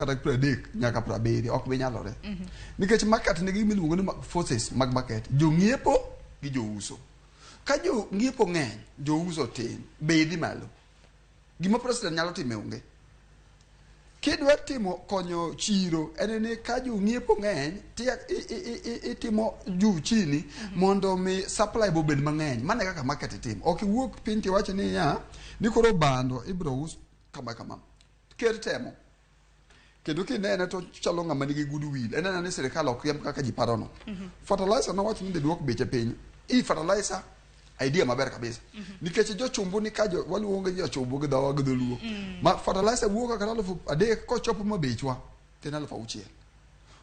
Kata 30 nyaka 70 ok bi nyalore. Nikech market nigi gima iluongo ni forces mag market. Jong'iepo gi jouso. Ka jong'iepo ng'eny, jouso tin, bei dhi malo. Gima president nyalo timo onge. Kidwa timo konyo chiro en ni ka jong'iepo ng'eny itimo juu chini mondo mi supply bo obed mang'eny. Mano e kaka market itimo. Ok iwuog piny tiwach ni ya ni koro bando ibiro us kama kama. Ker temo. Kendo kinene to chalo ng'ama nigi good will. En anena ni sirikal ok riemb kaka ji parono. Fertilizer nowacho ni dhi duok beche piny. I fertilizer idea maber kabisa. Nikech jochumbu ni ka jo waluongo gi jochumbu gi dhowa gi dholuo. Ma fertilizer wuok kata 3000 kochopo ma bechwa to en 6000.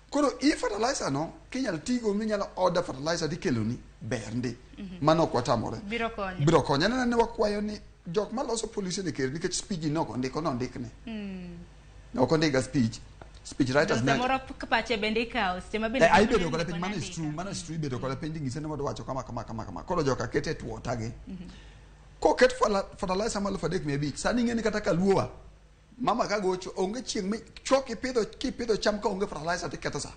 Koro i fertilizer no kinyalo tigo minyalo order fertilizer tikeloni ber ndi. Mano ok watamore. Biro konyo. Biro konyo. Anena ni wakwayo ni jok maloso policy ni ker nikech speech ni ok ondiko nondikne. Ok ondiga speech. Speech writers ne Samoro pache bende ikawo seche ma bende Eh, ibedo kode piny ndiko mano is nandika. true mano is true ibedo kode piny ting'ise ni wadwa wacho kama kama kama kama koro joka kete tuota gi koket fertilizer ma 3500 sani ing'e ni kata kaluowa mama ka gocho onge chieng' mi chwo kipidho kipidho cham ka onge fertilizer tiketho sa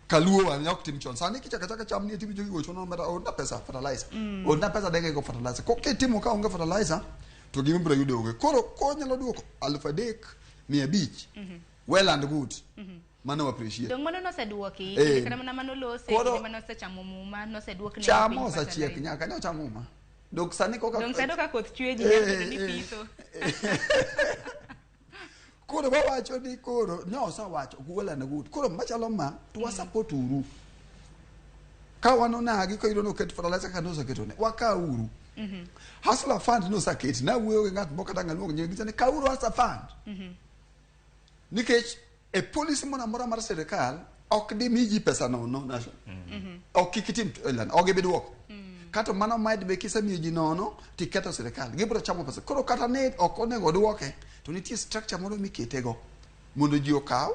kaluowa ne ok tim chon sani kichako achaka cham ni tiwinjo kigocho no mera orna pesa fertilizer orna pesa denge go fertilizer ko kitimo ka onge fertilizer to gima ibiro yudo onge koro konyalo duoko 3500 well and good mano appreciate. Dong mano noseduoki Eh. kata mana manolose Koro- kinde mane osechamo muma noseduokne cham piny osechiek fertilizer. nyaka ne ocham muma dok sani koka Dong sani ka koth chwe ji Eh, nyalo bedo ni eh. pitho. Koro wawacho ni koro ne osewacho well and good koro machalo ma to wasupport uru ka wan onagi ka iyudo ni oket fertilizer kaka noseketone wakaw uru hustler fund nosaketi nawuoyo gi ng'at moko kata ng'aluongo nyinge giwacho ni kawuru hustler fund nikech e policy moro amora mar sirikal ok dimi ji pesa nono nation ok kik itim elan ok gibi duoko kato mano med be kisemiyo ji nono tiketho sirikal gibiro chamo pesa koro kata ne ok onego duoke to nitie structure moro miketego mondo ji okaw.